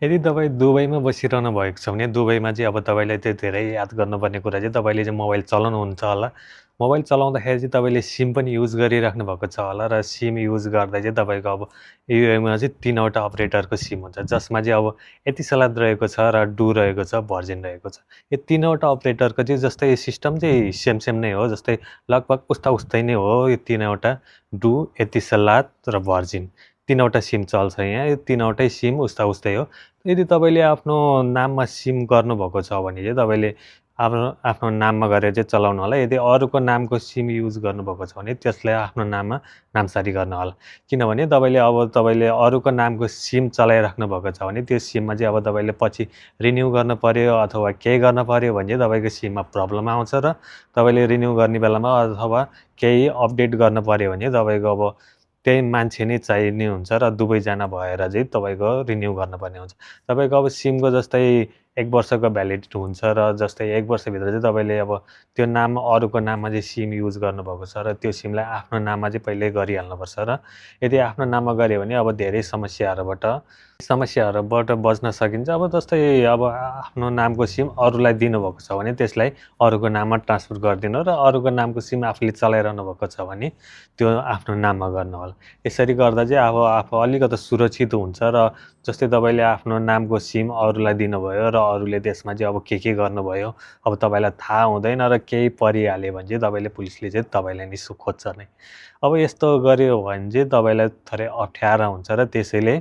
यदि तपाईँ दुबईमा बसिरहनु भएको छ भने दुबईमा चाहिँ अब तपाईँले चाहिँ धेरै याद गर्नुपर्ने कुरा चाहिँ तपाईँले चाहिँ मोबाइल चलाउनुहुन्छ होला। मोबाइल चलाउँदाखेरि चाहिँ तपाईँले सिम पनि युज गरिराख्नु भएको छ होला र सिम युज गर्दा चाहिँ तपाईँको अब युएमा चाहिँ 3वटा अपरेटरको सिम हुन्छ जसमा चाहिँ अब एतिसलात रहेको छ र डु रहेको छ, भर्जिन रहेको छ। यो 3वटा अपरेटरको चाहिँ जस्तै सिस्टम चाहिँ सेम नै हो, जस्तै लगभग उस्तै नै हो यो 3वटा डु, एतिसलात र भर्जिन। 3वटा सिम चल्छ यहाँ, यो 3वटै सिम उस्तै हो। यदि तपाईँले आफ्नो नाममा सिम गर्नुभएको छ भने चाहिँ तपाईँले आफ्नो आफ्नो नाममा गरेर चाहिँ चलाउनु होला। यदि अरूको नामको सिम युज गर्नुभएको छ भने त्यसलाई आफ्नो नाममा नामसारी गर्नु होला। किनभने तपाईँले अरूको नामको सिम चलाइराख्नु भएको छ भने त्यो सिममा चाहिँ अब तपाईँले पछि रिन्यू गर्नु पर्यो अथवा केही गर्न पर्यो भने चाहिँ तपाईँको सिममा प्रब्लम आउँछ र तपाईँले रिन्यू गर्ने बेलामा अथवा केही अपडेट गर्न पर्यो भने तपाईँको अब त्यही मान्छे नै चाहिने हुन्छ र दुबई जान भएर चाहिँ तपाईँको रिन्यू गर्नुपर्ने हुन्छ। तपाईँको अब सिमको जस्तै 1 वर्षको भ्यालिडिटी हुन्छ र जस्तै 1 वर्षभित्र चाहिँ तपाईँले अब त्यो नाम अरूको नाममा चाहिँ सिम युज गर्नुभएको छ र त्यो सिमलाई आफ्नो नाममा चाहिँ पहिल्यै गरिहाल्नुपर्छ र यदि आफ्नो नाममा गऱ्यो भने अब धेरै समस्याहरूबाट बच्न सकिन्छ। अब जस्तै अब आफ्नो नामको सिम अरूलाई दिनुभएको छ भने त्यसलाई अरूको नाममा ट्रान्सफर गरिदिनु र अरूको नामको सिम आफूले चलाइरहनु भएको छ भने त्यो आफ्नो नाममा गर्नु होला। यसरी गर्दा चाहिँ अब आफू अलिकति सुरक्षित हुन्छ र जस्तै तपाईँले आफ्नो नामको सिम अरूलाई दिनुभयो र अरूले त्यसमा चाहिँ अब के गर्नुभयो अब तपाईँलाई थाहा हुँदैन र केही परिहाल्यो भने चाहिँ तपाईँले पुलिसले चाहिँ तपाईँलाई नि खोज्छ नै। अब यस्तो गर्यो भने चाहिँ तपाईँलाई थोरै अप्ठ्यारो हुन्छ र त्यसैले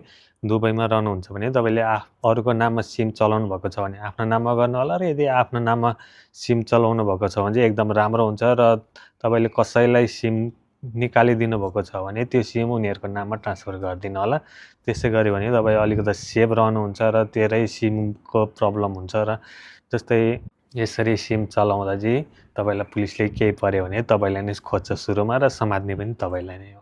दुबईमा रहनुहुन्छ भने तपाईँले अरूको नाममा सिम चलाउनु भएको छ भने आफ्नो नाममा गर्नु होला र यदि आफ्नो नाममा सिम चलाउनु भएको छ भने चाहिँ एकदम राम्रो हुन्छ र तपाईँले कसैलाई सिम निकालिदिनु भएको छ भने त्यो सिम उनीहरूको नाममा ट्रान्सफर गरिदिनु होला। त्यसै गऱ्यो भने तपाईँ अलिकति सेफ रहनुहुन्छ र धेरै सिमको प्रब्लम हुन्छ र जस्तै यसरी सिम चलाउँदा चाहिँ तपाईँलाई पुलिसले केही पर्यो भने तपाईँलाई नै खोज्छ सुरुमा र समात्ने पनि तपाईँलाई नै हो।